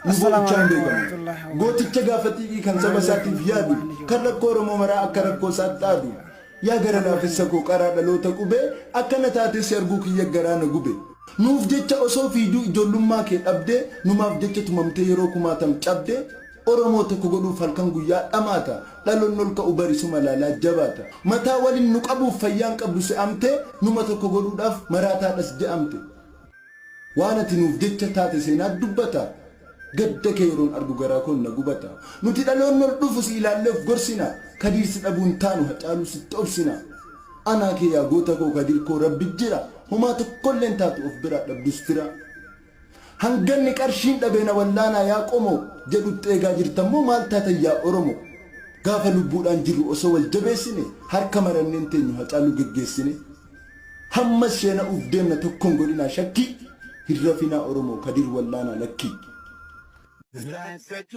Nu Assalaamu boo'ichaan alaikum beekamna. warahmatullahi Gooticha wabarakatuh. gaafa xiiqii kan saba isaatiif yaadu, kan rakkoo Oromoo maraa akka rakkoo isaatti aadu. Yaa gara laafessa koo qaraa dhaloota qubee, akkana taatee si arguu kiyya garaa na gube. Nuuf jecha osoo fiiyduu ijoollummaa kee dhabdee, numaaf jecha tumamtee yeroo kumaatam cabdee, Oromoo tokko godhuuf halkan guyyaa dhamaata, dhaloonni ol ka'u bari suma laalaa jabaata. Mataa walin nu qabuuf fayyaan qabdu se'amtee, numa tokko godhuudhaaf maraataadhas je'amte. Waan ati nuuf jecha taate seenaat dubbata Gadda kee yeroon argu garaa koon na gubata Nuti dhaloonni ol dhufu si ilaallee of gorsina Kadiir si dhabuu hin taanu Hacaaluu sitti obsina Anaa kee yaa goota koo Kadiir koo Rabbi jira Homaa tokkollee hin taatu of biraa dhabdus fira Hanganni qarshiin dhabee na wallaanaa yaa qomoo jedhutti eegaa jirtan moo maal taatan yaa Oromo Gaafa lubbuudhaan jirru osoo wal jabeessine Harka maranneen teenyu Hacaaluu geggeessine Hammas sheena'uuf deemna tokko hin godhinaa shakkii Hin rafinaa Oromoo Kadir wallaanaa lakkii.